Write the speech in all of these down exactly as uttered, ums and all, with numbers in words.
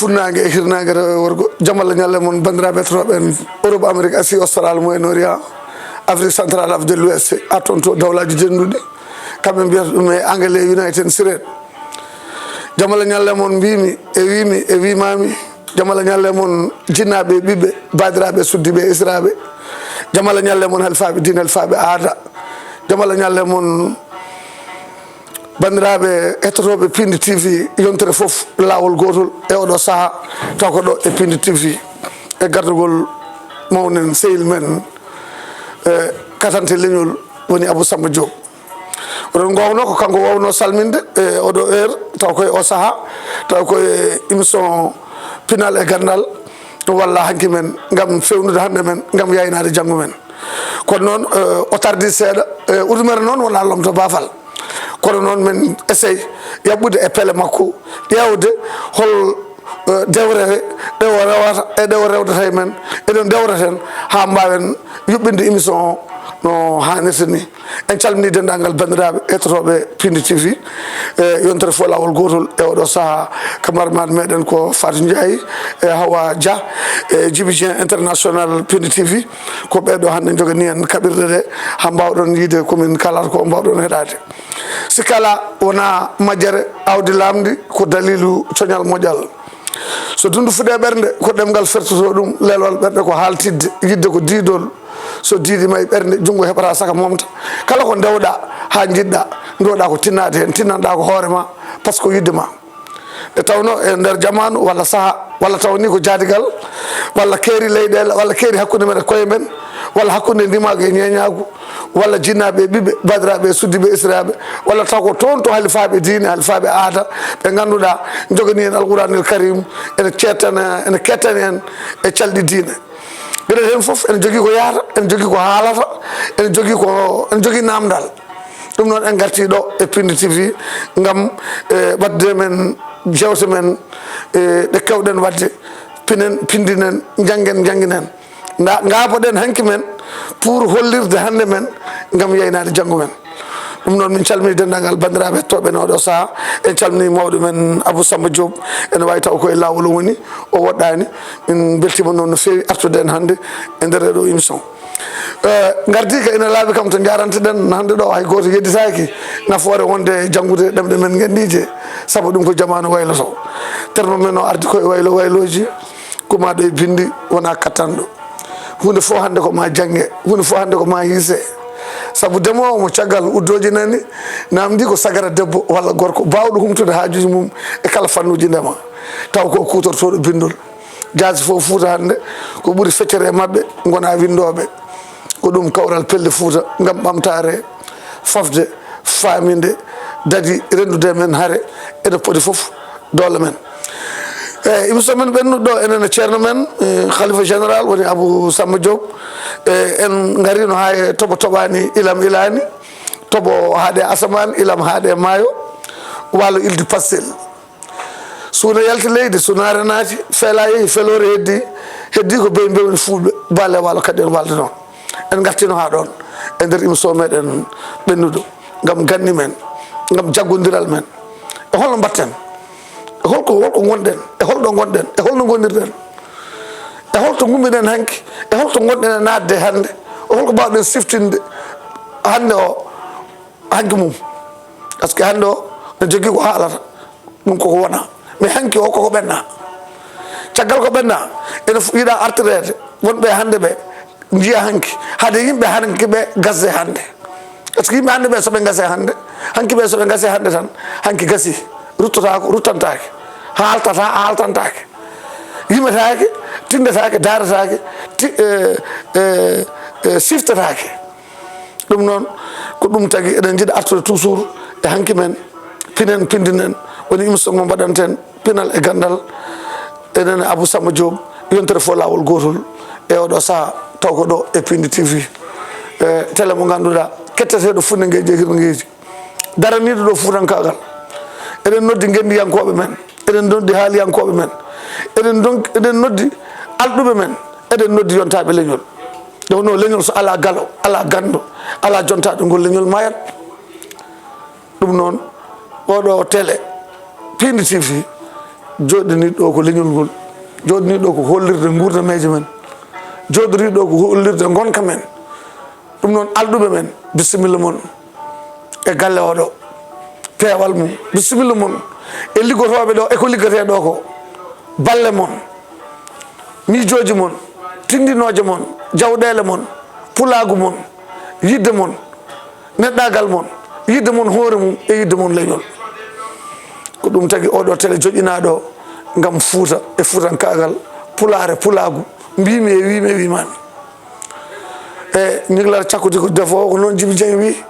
Funnaange e hirnaange, rewo e worgo, jam Allah ñalle mon, banndiraaɓe heɗotooɓe en Europe, Amérique, Asie Australe, Moyen Orient, Afrique Centrale, Afrique de l'Ouest, haa toon to dawlaaji dennduɗi, kamɓe mbiyata ɗum e anglais United States. Jam Allah ñalle mon, mbimi e wimi e wimami, jam Allah ñalle mon, jinnaaɓe e ɓiɓɓe, baadiraaɓe e suddiiɓe e esiraaɓe, jam Allah ñalle mon, halifaaɓe diine, halifaaɓe aada, jam Allah ñalle mon, banndiraaɓe heɗotooɓe Pindi T V, yontere fof laawol gootol e oɗo sahaa, taw ko ɗo e Pindi T V, e gardagol mawnen sehil men, e katante leñol, woni Abou Samba Diop. Oɗon ngoowno ko kanko waawno salminde e oɗo heure, taw koye o sahaa, taw koye émission Pinal e Ganndal, walla hanki men, ngam fewnude hannde men, ngam yaynaade janngo men. Kono noon, eh, o tardi seeɗa, eh, udumere noon wona lomto baafal. Kono noon men essaye yaɓɓude e pele makko, ƴeewde hol, eh, dewre ɗe o rewata e ɗe o rewdata e men, eɗen dewreten haa mbaawen yuɓɓinde émission o no haanirta ni. En calminii denndaangal banndiraaɓe heɗotooɓe Pindi T V, e yontere fof laawol gootol e oɗo sahaa. Cameraman meɗen ko Fatou Ndiaye, e Hawa Dia, e Djiby Dieng International Pindi T V. Ko ɓeeɗo hannde njoganii en kaɓirɗe ɗe, haa mbaawɗon yiide ko min kalata ko, mbaawɗon heɗaade. Si kala wona majjere, aawdi laamndi ko daliilu coñal moƴƴal. So dunndu fuɗe ɓernde, ko ɗemngal fertoto ɗum, leelewal ɓernde ko haaltidde, yiɗde ko diidol. So diidi ma e ɓernde, junngo heɓata saka momta. Kala ko ndewɗa haa njiɗɗa, ndewɗa ko tinnaade heen, tinnanɗa ko hoore ma, par ce que yiɗde ma. Nde tawno e nder jamaanu walla saha, walla taw ni ko jaadigal, walla keeri leyɗeele, walla keeri hakkunde men e koye men, walla hakkunde ndimaagu e ñeeñaagu, walla jinnaaɓe e ɓiɓɓe, baadiraaɓe e suddiiɓe e esiraaɓe, walla taw ko toon to halifaaɓe diine, halifaaɓe aada, ɓe ngannduɗaa njoganii en Alquraanil Kariim, ene ceettana, ene kettani en e calɗi diine. Geɗe heen fof ene jogii ko yahata, ene jogii ko haalata, ene jogii ko, ene jogii naamndal. Ɗum noon en ngartii ɗo e Pindi T V ngam, e, waɗde men jeewte men, e, ɗe keewɗen waɗde. Pinen, pindinen, njanngen, njannginen. Nda-, ngaaboɗen hanki men pour hollirde hannde men ngam yaynaade janngo men. Ɗum noon min calminii denndaangal banndiraaɓe heɗotooɓe en oɗo sahaa. En calminii mawɗo men Abou Samba Diop, ene waawi taw ko e laawol o woni, o woɗɗaani. Min mbeltiima noon no feewi artude en hannde e nder ɗo émission. Eh, ngardii ka ina laaɓi kam to njaranteɗen hannde ɗo, hay gooto yedditaaki nafoore wonde janngude ɗemɗe men ngenndiije, sabu ɗum ko jamaanu wayloto. Terme men o ardi ko e waylo waylooji, kumaaɗo e binndi wonaa kattanɗo. Huunde fof hannde ko ma jannge, huunde fof hannde ko ma hiise. Sabu ndemoowo mo caggal uddooji nani, naamndii ko sagara debbo walla gorko baawɗo humtude haajuuji mum e kala fannuuji ndema, taw ko kuutortooɗo binndol. Jaasi fof Fuuta hannde, ko ɓuri feccere e maɓɓe ngonaa winndooɓe. Ko ɗum kawral pelle Fuuta ngam ɓamtaare, fafde, faaminde, dadi renndude men hare, ene poti fof doole men. E émission men ɓennuɗo, enen e ceerno men, e, Khalifa Général woni Abou Samba Diop. E, en ngarino haa e toɓo toɓaani, ilam ilaani, toɓo haaɗe asamaan, ilam haaɗe maayo, waalo ilde Pastel. Suuna yalti leydi, sunaare naati, feela yehi, feloore heddi, heddi ko beyi mbewni fulɓe, baale waalo kadi en walde noon. En ngartino haa ɗoon, e nder émission meɗen ɓennuɗo, ngam ganni men, ngam jaggondiral men. E holno mbaɗten? E holko, holko ngonɗen? E holɗo ngonɗen? E holno ngonirɗen? E holto ngummiɗen hanki? E holto ngonɗen e naatde hannde? E holko mbaawɗen siftinde hannde o? Hanki mum. Par ce que hannde o, no jogii ko haalata, ɗum koko wona. Mais hanki o, koko ɓenna. Caggal ko ɓenna, ene fu-, yiɗa artireede. Wonɓe hannde ɓe, njiya hanki. Hade yimɓe hanki ɓe gasde hannde. Par ce que yimɓe hannde ɓe, so ɓe gasi hannde, hanki ɓe, so ɓe gasi hannde tan, hanki gasi. Ruttotaako, ruttantaake. Haaltata, haaltantaake. Yimetaake, tindetaake, daaretaake, ti-, e, e, e, siftetaake. Ɗum noon, ko ɗum tagi eɗen njiɗa artude toujours e hanki men, pinen, pindinen, woni émission mo mbaɗanten, Pinal e Ganndal, enen e Abou Samba Diop, yontere fof laawol gootol, e oɗo sahaa, taw ko ɗo e Pindi T V, e télé mo ngannduɗaa, ketteteeɗo fuɗnaangeeji e hirnaangeeji, daraniiɗo ɗo fuutankaagal. Eɗen noddi ngenndiyankooɓe men, eɗen noddi haaliyankooɓe men, eɗen donc, eɗen noddi alɗuɓe men, eɗen noddi yontaaɓe leñol. Nde wonno leñol so alaa galo, alaa ganndo, alaa jontaaɗo ngol leñol maayat. Ɗum noon, oɗo télé, Pindi T V, Jooɗdaniiɗo ɗo ko leñol ngol, jooɗdaniiɗo ɗo ko hollirde nguurdameeje men, jooɗdaniiɗo ɗo ko hollirde ngonka men. Ɗum noon, alɗuɓe men, bisimilla mon e galle oɗo, peewal mum, bisimilla mon e liggotooɓe ɗo e ko liggetee ɗo ko, balle mon, miijooji mon, tindinooje mon, jawɗeele mon, pulaagu mon, yidde mon, neɗɗaagal mon, yidde mon hoore mum e yidde mon leñol. Ko ɗum tagi oɗo télé joƴƴinaaɗo ngam Fuuta e fuutankaagal, pulaar e pulaagu, mbiimi e wiimi e wiimaami. E ñiglata cakkudi ko defoowo, ko noon Jibi Jeŋ wii.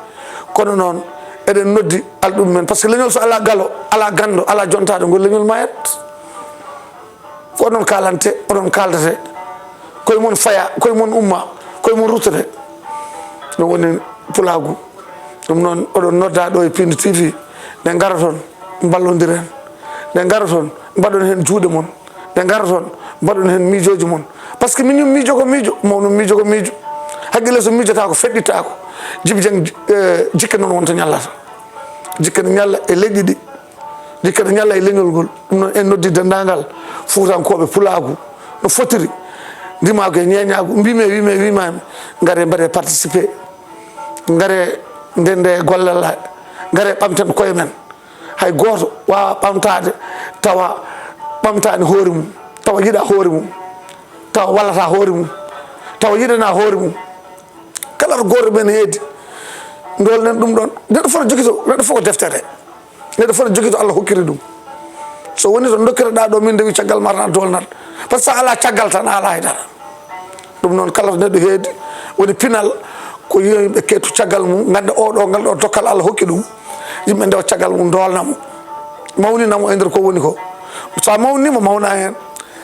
Kono noon, eɗen noddi alɗuɓe men, par ce que leñol so alaa galo, alaa ganndo, alaa jontaade, ngol leñol mayat. Ko onon kaalante, onon kaaldate. Koye mon faya, koye mon umma, koye mon ruttete. Ɗum woni pulaagu. Ɗum noon, oɗon nodda ɗo e Pindi T V, nde ngara toon, mballondiren. Nde ngara toon, mbaɗon heen juuɗe mon. Nde ngara toon, mbaɗon heen miijooji mon. Par ce que miñum miijo ko miijo, mawnum miijo ko miijo. Haqqille so miijotaako, feɗɗitaako. Jibi Jeŋ, eh, jikke noon wonta ñallata. Jikke ne ñalla e leƴƴi ɗi. Jikke ne ñalla e leñol ngol. Ɗum noon, en noddi denndaangal Fuutankooɓe pulaagu no fotiri. Ndimaagu e ñeeñaagu, mbiimi e wiimi e wiimaami, ngare mbaɗe participer. Ngare ndende gollal, ngare ɓamten koye men. Hay gooto waawaa ɓamtaade tawa ɓamtaani hoore mum, tawa yiɗaa hoore mum, tawa wallataa hoore mum, tawa yiɗanaa hoore mum. Kala to gooto men heedi, ndoolnen ɗum ɗoon. Neɗɗo fof no jogito, neɗɗo fof ko deftere. Neɗɗo fof no jogito Allah hokkiri ɗum. So woni to dokkitoɗaa ɗo, min ndewi caggal ma tan a doolnat. Par ce que so a alaa caggal tan a alaa hay dara. Ɗum noon, kala to neɗɗo heedi, woni pinal, ko yo yimɓe kettu caggal mum, ngannda oɗo, ngal ɗo dokkal Allah hokki ɗum, yimɓe ndewa caggal mum, ndoolna mo, mawnina mo e nder ko woni ko. So a mawnini mo, mawna heen.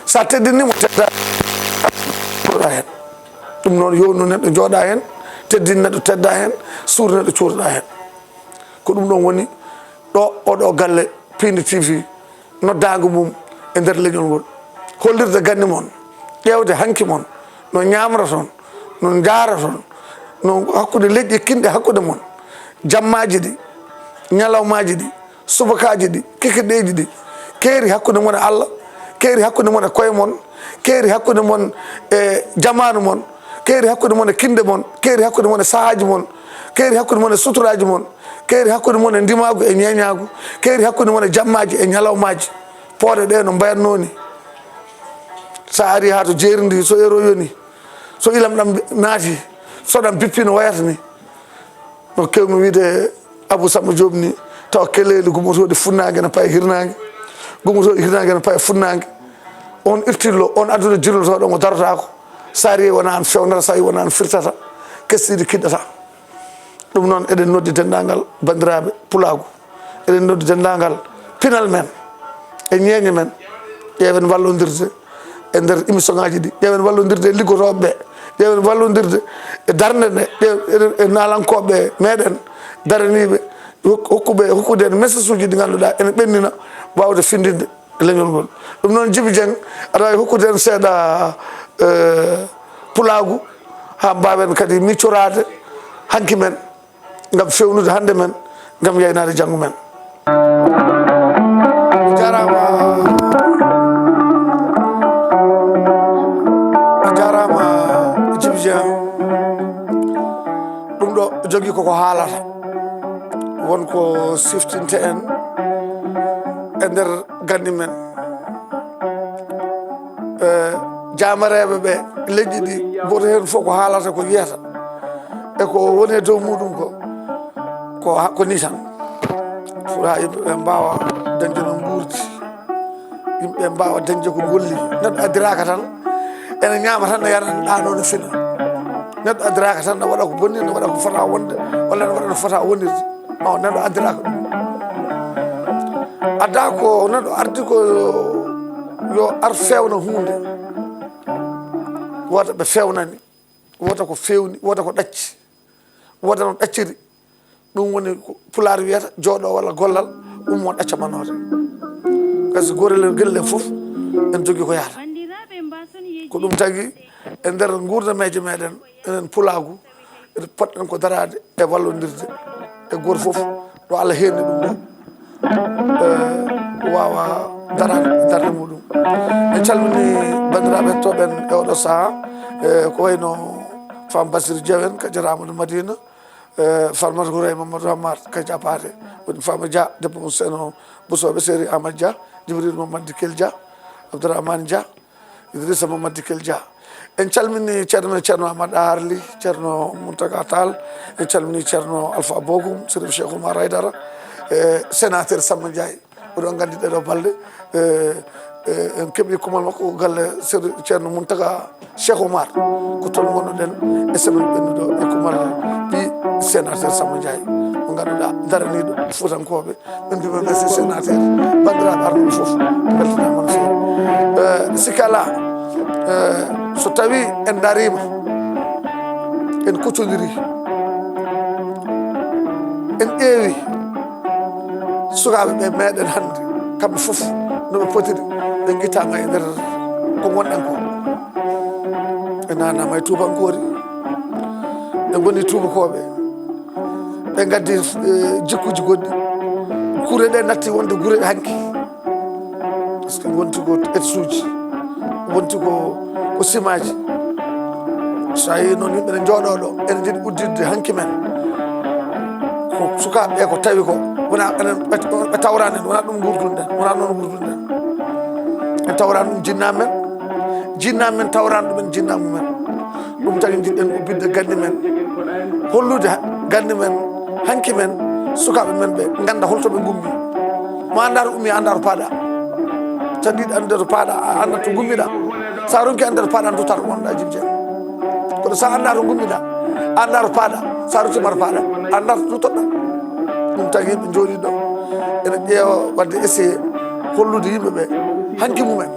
So a teddini mo, tedda, cuurɗa heen. Ɗum noon, yowno neɗɗo jooɗa heen, teddin neɗɗo tedda heen, suur neɗɗo cuurɗa heen. Ko ɗum ɗoon woni ɗo oɗo galle Pindi T V, noddaango mum e nder leñol ngol. Hollirde ganni mon, ƴeewde hanki mon, no ñaamroton, no njaaroton, no hakkunde leƴƴi kinɗe hakkunde mon, jammaaji ɗi, ñalawmaaji ɗi, subakaaji ɗi, kikirɗeeji ɗi, keeri hakkunde mon e Allah, keeri hakkunde mon e koye mon, keeri hakkunde mon e jamaanu mon, keeri hakkunde mon e kinɗe mon, keeri hakkunde mon e sahaaji mon, keeri hakkunde mon e suturaaji mon, keeri hakkunde mon e ndimaagu e ñeeñaagu, keeri hakkunde mon e jammaaji e ñalawmaaji. Pooɗe ɗe no mbayatnoo ni. So a arii haa to jeeri ndi, so euro yoni, so ilam ɗam naati, so ɗam bippi no wayata ni. No keewmi wiide Abou Samba Diop ni, tawa keleeli gummotooɗi funnaange ene paye hirnaange, gummotooɗi hirnaange ene paye funnaange. On irtillo, on aduna jirlotooɗo mo darotaako. So a arii wona aan fewnata, so a arii wona aan firtata, kestiiɗi kiɗɗata. Ɗum noon, eɗen noddi denndaangal banndiraaɓe pulaagu, eɗen noddi denndaangal pinal men e ñeeñe men, ƴeewen wallondirde e nder émission ngaji ɗi, ƴeewen wallondirde e liggotooɓe ɓe, ƴeewen wallondirde e darnde nde, ƴeew-, eɗen, e naalankooɓe meɗen daraniiɓe, hok-, hokkuɓe, hokkude en message uji ɗi ngannduɗaa ene ɓennina waawde findinde leñol ngol. Ɗum noon, Jibi Jeŋ, aɗa waawi hokkude en seeɗa, eh, pulaagu, haa mbaawen kadi miccoraade hanki men, ngam feewnude hannde men, ngam yaynaade janngo men. A jaaraama. A jaaraama, Jibi Jeŋ. Ɗum ɗo jogii koko haalata. Won ko siftinte en e nder ganni men. E jaamareeɓe ɓe leƴƴi ɗi, gooto heen fof ko haalata, ko yiyata, e ko woni e dow muɗum ko, ko ha-, ko ni tan. Pour ha yimɓe ɓe mbaawa dañde no nguurdi, yimɓe ɓe mbaawa dañde ko golli. Neɗɗo addiraaka tan, ene ñaama tan, ne yara, ɗaano ne fina. Neɗɗo addiraaka tan, ne waɗa ko bonni, ne waɗa ko fota wonde, walla ne waɗa no fota wonirde. Non, neɗɗo addiraaka ɗum. Adda ko neɗɗo ardi ko yo, yo ar fewna huunde. Wota ɓe fewnani, wota ko fewni, wota ko ɗacci, wota no ɗacciri. Ɗum woni ko Pulaar wiyata jooɗo walla gollal, ummo ɗacca manoote. Kasi gorel gelle fof en jogi ko yahata. Ko ɗum tagi e nder nguurdameeje meɗen, enen pulaagu, ene poɗɗen ko daraade e wallondirde e gooto fof ɗo Allah heerni ɗum ɗo. Eh, waawa darade darde muɗum. En calmini banndiraaɓe hettooɓe en e oɗo sahaa, e ko wayno Fam Basir Diaw en ka Jara Amadou Madina, e Farmata Hourey Mamadou Hammar ka Japaate, woni Fama Dia, debbo mum Seno Bousso, ɓe Seri Amadou Dia, Jibril Mamadou Dikel Dia, Abdourahmane Dia, Idrissa Mamadou Dikel Dia. En calmini ceerno men, Ceerno Amadou Harli, Ceerno Mountaga Tall, en calmini Ceerno Alpha Bokum, Serif Cheikh Oumar Aydara, e sénateur Samba Ndiaye. Oɗon nganndi ɗeɗo balɗe, e, e, en keɓi kumal makko ko galle Seri-, Ceerno Mountaga Cheikh Oumar. Ko toon ngonnoɗen e semaine ɓennuɗo e kumal ɓi sénateur Samba Ndiaye, mo ngannduɗaa daraniiɗo Fuutankooɓe. Min mbima merci sénateur, banndiraaɓe arɓe fof, beltanaama no feewi. Eh, sikki alaa, eh, so tawii en ndariima, en kuccondiri, en ƴeewi sukaaɓe ɓe meeɗen hannde, kamɓe fof no ɓe potiri, ɓe ngittaama e nder ko ngonɗen ko. Ɓe naatnaama e tuubankoori, ɓe ngoni tuubakooɓe, ɓe ngaddi, eh, jikkuuji goɗɗi. Gure ɗe natti wonde gure hanki. Parce que wonti ko etsuuji, wonti ko, ko simaaji. So a yii noon yimɓe ne njooɗoo ɗo, ene njiɗi udditde hanki men. Ko sukaaɓe ɓe ko tawi ko, wona enen ɓe, ɓe tawraani en, wona ɗum nguurdunɗen, wona noon nguurdunɗen. En tawraani ɗum jinnaaɓe men, jinnaaɓe men tawraani ɗum en jinnaaɓe men. Ɗum tagi njiɗɗen ubbitde ganni men, hollude ha-, ganni men, hanki men, sukaaɓe men ɓe ngannda holto ɓe ngummi. Mo anndaa to ummi, anndaa to paaɗa. So a yiɗi anndude to paaɗa, a anndat to ngummiɗa. So a ronki anndude to paaɗa, an tottat wonɗa jibje. Kono so a anndaa to ngummiɗa, a anndaa to paaɗa, so a ruttiima to paaɗa, a anndaa to tottoɗa. Ɗum tagi yimɓe njooɗii ɗo, ene ƴeewa waɗde essayé hollude yimɓe ɓe hanki mumen.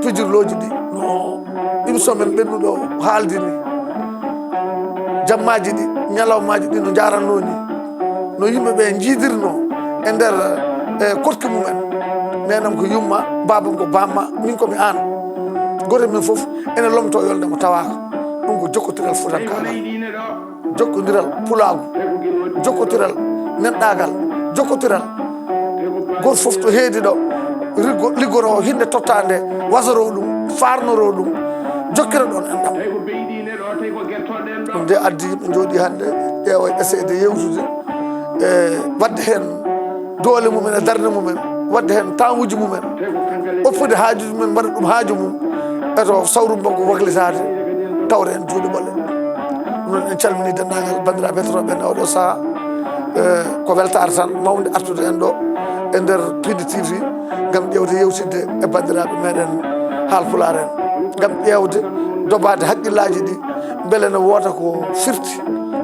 Pijirlooji ɗi no émission men ɓennuɗo haaldi ni, jammaaji ɗi, ñalawmaaji ɗi no njaratnoo ni, no yimɓe ɓe njiidirnoo e nder, e koɗki mumen. Neenam ko yumma, baabam ko bamma, min ko mi aan. Gooto e men fof ene lomtoo yolnde mo tawaaka. Ɗum ko jokkondiral fuutankaagal. Jokkondiral pulaagu, jokkondiral neɗɗaagal, jokkondiral gooto fof to heedi ɗo, riggo-, liggoroo hinnde tottaande, wasaroo ɗum, faarnoroo ɗum, jokkira ɗoon enɗam. Ɗum nde addi yimɓe njooɗii hannde, ƴeewa e essayde yewtude, e waɗde heen doole mumen e darnde mumen, waɗde heen taawuuji mumen, oppude haajuuji mumen, mbaɗa ɗum haaju mum, e to sawru makko waklitaade, tawra heen juuɗe ɓoɗɗe. Ɗum noon, en calminii denndaangal banndiraaɓe heɗotooɓe ɓe e oɗo sahaa. Eh, ko weltaare tan mawnde artude en ɗo e nder Pindi T V, ngam ƴeewde yewtidde e banndiraaɓe meɗen Haalpulaar en, ngam ƴeewde dobaade hakkillaaji ɗi, mbele ne wooda ko firti,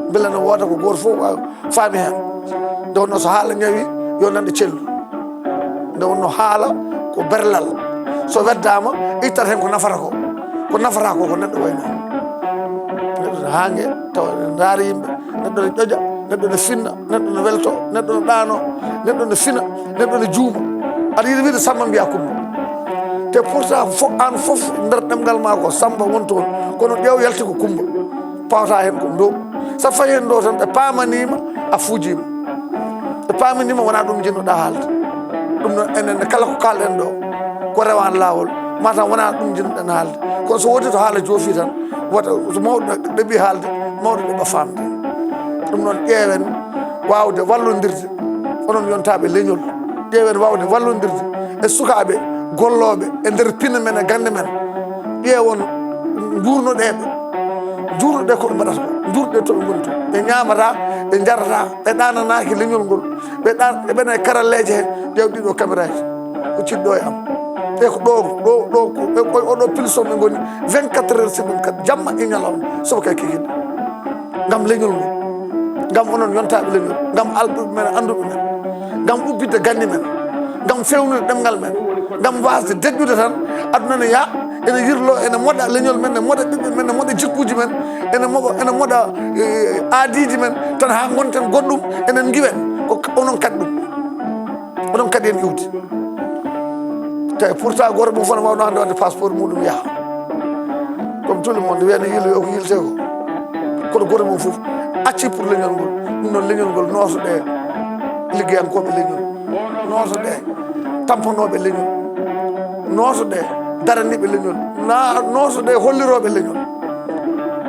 mbele ne wooda ko gooto fof waawi faami heen. Nde wonnoo so haala ñawi, yo nanɗo cellu. Nde wonnoo haala ko berlal. So weddaama, ittat heen ko nafata ko. Ko nafata ko, ko neɗɗo wayi noon. Neɗɗo ne haange, tawa ene ndaara yimɓe. Neɗɗo ne ƴoƴa, neɗɗo ne finna, neɗɗo ne welto, neɗɗo ne ɗaano, neɗɗo ne fina, neɗɗo ne juuma. Aɗa yiɗi wiide Samba mbiya Kumba. Te pourtant fof, aan fof nder ɗemngal maa ko Samba woni toon. Kono ƴeew yalti ko Kumba. Pawata heen ko ndo. So fayi heen ndo tan, ɓe paamaniima, a fuujiima. Ɓe paamaniima, wonaa ɗum njiɗnoɗaa haalde. Ɗum noon, enen ne, kala ko kaalɗen ɗo, ko rewaani laawol, mataw wonaa ɗum njiɗnoɗen haalde. Kono so woodi to haala joofi tan, wota so mawɗo ɗeɓi haalde, mawɗo ɗeɓa faamde. Ɗum noon, ƴeewen waawde wallondirde, onon yontaaɓe leñol. Ƴeewen waawde wallondirde e sukaaɓe gollooɓe e nder pine men e gannde men. Ƴeewon nguurnoɗeeɓe, njuurnoɗe ko ɓe mbaɗata ko, njuurnoɗe to ɓe ngoni to. Ɓe ñaamata, ɓe njarata, ɓe ɗaananaaki leñol ngol. Ɓe ɗaan-, ɓe ɓena e karalleeje he, ƴeew ɗiɗo caméra ji. Ko cidɗo e am. Ɓe ko ɗo, ɗo, ɗo, ko, ɓe, o-, oɗo pulsion ɓe ngoni vingt-quatre heures sur vingt-quatre, jamma e ñalawma, subaka e kikiiɗe. Ngam leñol ngol, ngam onon yontaaɓe leñol, ngam alɗuɓe men, annduɓe men, ngam ubbitde ganni men, ngam feewnude ɗemngal men, ngam waasde deƴƴude tan, aduna ne yaa, ene yirlo, ene moɗa leñol men, ene moɗa ɓiɓɓe men, ene moɗa jikkuuji men, ene moɗa, ene moɗa, eh, aadiiji men, tan haa ngonten goɗɗum, enen ngiwen, ko ka-, onon kaɗi ɗum. Onon kadi en iwdi. Tawi pourtant gooto mum fof ne waawno hannde waɗde passeport muɗum yaha. Comme tout le monde, wiyata ne yiilo yo ko yiilte ko. Kono gooto mum fof acci pour leñol ngol. Ɗum noon leñol ngol nootoɗe liggeyankooɓe leñol. Nootoɗe. tampanooɓe leñol, nootoɗe daraniiɓe leñol, na nootoɗe hollirooɓe leñol.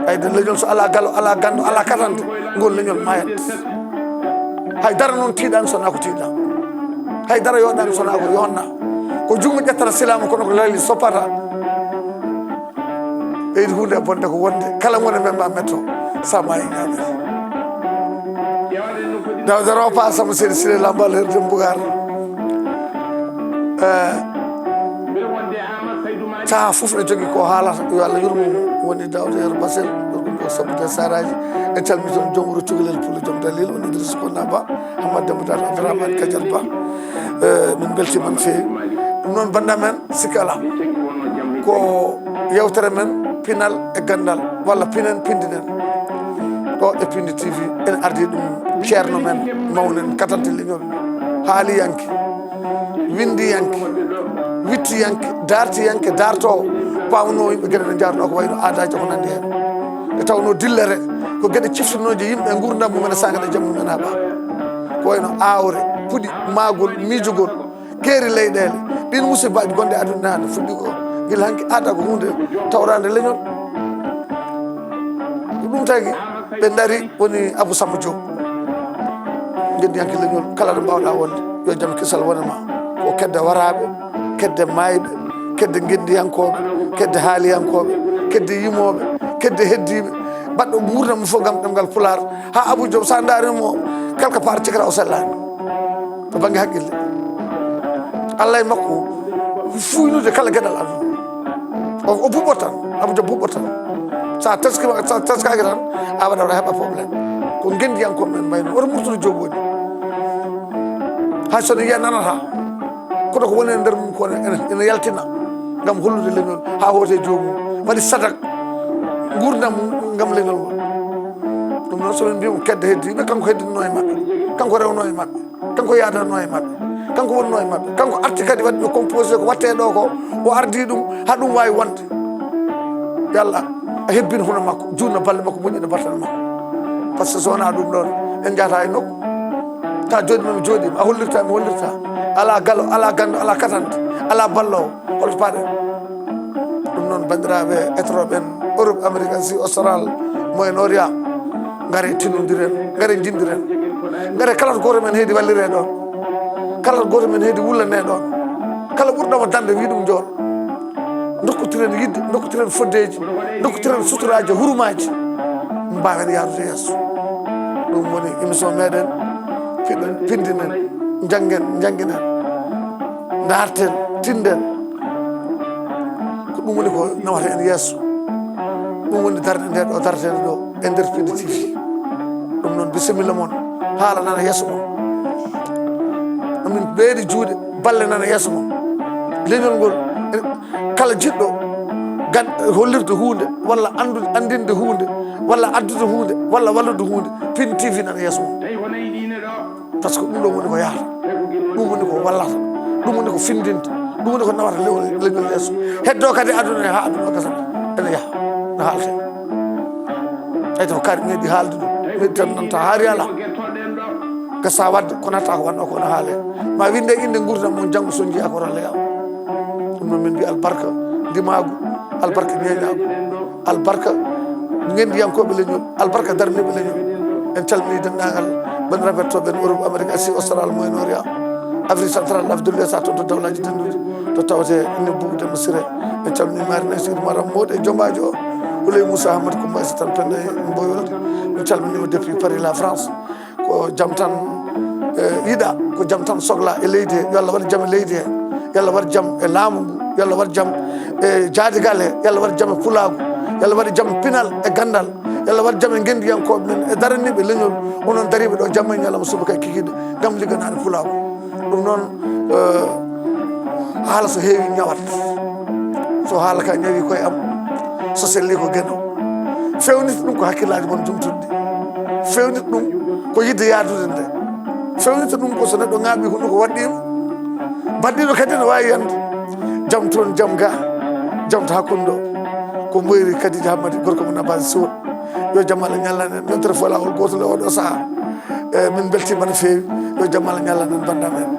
Ɓayde leñol so alaa galo, alaa ganndo, alaa katante, ngol leñol maayat. Hay dara noon tiiɗaani so wonaa ko tiiɗaa. Hay dara yooɗaani so wonaa ko yooɗnaa. Ko junngo ƴettata silaama kono ko lali soppata. Ɓeydi huunde e bonde ko wonde kala ngone men ma metto sa maayi ñaamete. Dawde ropa sama seri sire lambal herde mbugar. Eh, saha fof ne jogii ko haalata, yo Allah yurmo mo, woni Dawde Yero Basel, ɗo ɗum ɗo sabbude saraji. En calmini toon joom wuro cukalel pullo joom dalil, woni Idrissa Konna Ba, Hammat Demba Dal, Abdourahmane Kadial Ba. Eh, min mbeltiima no feewi. Ɗum noon, bannda men, sikka alaa. Ko yewtere men, pinal e ganndal, walla pinen, pindinen. Ɗo e Pindi T V, en ardi ɗum ceerno men, mawnen, katante leñol, haaliyanke, winndiyanke, wittiyanke, daartiyanke, daartoowo, paamnoo yimɓe geɗe ɗe njaarnoo ko wayno aadaaji ko nanndi heen. E tawnoo dillere ko geɗe ciftinooje yimɓe e nguurndam mumen e saanga ɗe jam mumen haɓaa. Ko wayno aawre, puɗi, maagol, miijugol, keeri leyɗeele. Ɗiin musibbaaji gonɗi aduna hannde fuɗɗi ko gila hanki aada ko huunde tawraande leñol. Ko ɗum tagi ɓe ndari woni Abou Samba Diop. Ngenndiyanke leñol kala ɗo mbaawɗaa wonde yo jam kisal wone ma. Ko kedde waraaɓe, kedde maayɓe, kedde ngenndiyankooɓe, kedde haaliyankooɓe, kedde yimooɓe, kedde heddiiɓe. Baɗɗo nguurndam mum fof ngam ɗemngal Pulaar. Haa Abou Diop, so a ndaari mo, quelque part, cikata o sellaani to bannge haqqille. Allah e makko, fuuynude kala geɗal aduna. O, o buɓɓoto tan, Abou Diop buɓɓoto tan. So a taskima, so a taskaaki tan, a waɗa, waɗa heɓa problème. Ko ngenndiyankooɓe men mbayno, oto murtude jooɓooni. Hay so no yiya nanata, kono ko woni e nder mum ko ene, ene yaltina ngam hollude leñol haa hooti e joomum. Waɗi sadak nguurndam mum ngam leñol ngol. Ɗum noon, so min mbiima kedde heddiiɓe, kanko heddinno e maɓɓe, kanko rewno e maɓɓe, kanko yaadanno e maɓɓe, kanko wonno e maɓɓe, kanko arti kadi waɗi ɓe composé ko waɗtee ɗo ko, o ardii ɗum haa ɗum waawi wonde. Yo Allah hebbin hono makko, juutna balɗe makko, moƴƴina battane makko. Par ce que so wonaa ɗum ɗoon, en njahataa e nokku. Ka jooɗi ma mi jooɗiima, a hollirta mi hollirta. Alaa galo, alaa ganndo, alaa katante, alaa balloowo. Holto paaɗen? Ɗum noon, banndiraaɓe heɗotooɓe en Europe, Amérique, Asie Australe, Moyen Orient, ngare tinnondiren, ngare njinndiren. Ngare kala to gooto men heedi walliree ɗoon. Kala to gooto men heedi wullanee ɗoon. Kala ɓurɗo mo dañde, wi ɗum njool. Ndokkotiren yiɗde, ndokkotiren foddeeji, ndokkotiren suturaaji, hurumaaji, mbaawen yahrude yeeso. Ɗum woni émission meɗen, piɗen, pindinen, njanngen, njannginen, ndaarten, tinden. Ko ɗum woni ko nawata en yeeso. Ɗum woni darnde nde ɗo, darnde nde ɗo. E nder Pindi T V. Ɗum noon, bisimilla mon, haala nana yeeso mon. Amin ɓeydi juuɗe, balle nana yeeso mon. Leñol ngol, eh, kala jiɗɗo gan-, hollirde huunde, walla anndude, anndinde huunde, walla addude huunde, walla wallude huunde, Pindi T V nana yeeso mon. Par ce que ɗum ɗo woni ko yahata, ɗum woni ko wallata, ɗum woni ko findinta, ɗum woni ko nawata lewol, leñol yeeso. Heddo kadi aduna he, haa aduna o gasata, ene yaha, no haalte. Tawi taw kadi meeɗi haalde ɗum, meeɗi tan nanta haari alaa. Gasa waɗde, kono hatta ko wannoo ko no haale. Ma winde innde nguurndam mon, janngo so njiyaa ko raleya. Ɗum noon min mbiya albarka ndimaagu, albarka ñeeñaagu. Albarka ngenndiyankooɓe leñol, albarka daraniiɓe leñol. En calminii denndaangal banndiraaɓe heɗotooɓe en Europe, Amérique, Asie Australe, Moyen Orient, Afrique Centrale, Afrique de l'Ouest, haa toon to Dawlaaji Dennduuji, to tawetee Nebou Demba Ciré. En calminii Marie Nassir Maram Mawɗo e jombaajo o, Houleye Moussa Ahmad Koumba Aissata Penda e Mboyolde. En calminii mo depuis Paris, la France. Ko jam tan, eh, yiɗaa, ko jam tan sohlaa e leydi he. Yo Allah waɗ jam e leydi he, yo Allah waɗ jam e laamu ngu, yo Allah waɗ jam e jaadigal he, yo Allah waɗ jam e pulaagu, yo Allah waɗ jam e pinal e ganndal, yo Allah waɗ jam e ngenndiyankooɓe men e daraniiɓe leñol, onon dariiɓe ɗo jamma e ñalawma subaka e kikiiɗe ngam ligganaade pulaagu. Ɗum noon, eh, haala so heewi ñawat. So haala ka ñawi koye am, so selli ko geno. Fewnit ɗum ko hakkillaaji mon jumtuɗi. Fewnit ɗum ko yiɗde yaadude nde. Fewnit ɗum ko so neɗɗo ŋaaɓi hunduko waɗɗiima. Baɗɗiiɗo kadi ne waawi yande. Jam toon, jam ga, jam to hakkunde ɗo. Ko mboyri Kadija Hammadi, gorko mo Nabaaji Suwol. Yo jam Allah ñallan en. Yontere fof laawol gootol e oɗo sahaa. E min mbeltiima no feewi. Yo jam Allah ñallan en, banndiraaɓe en.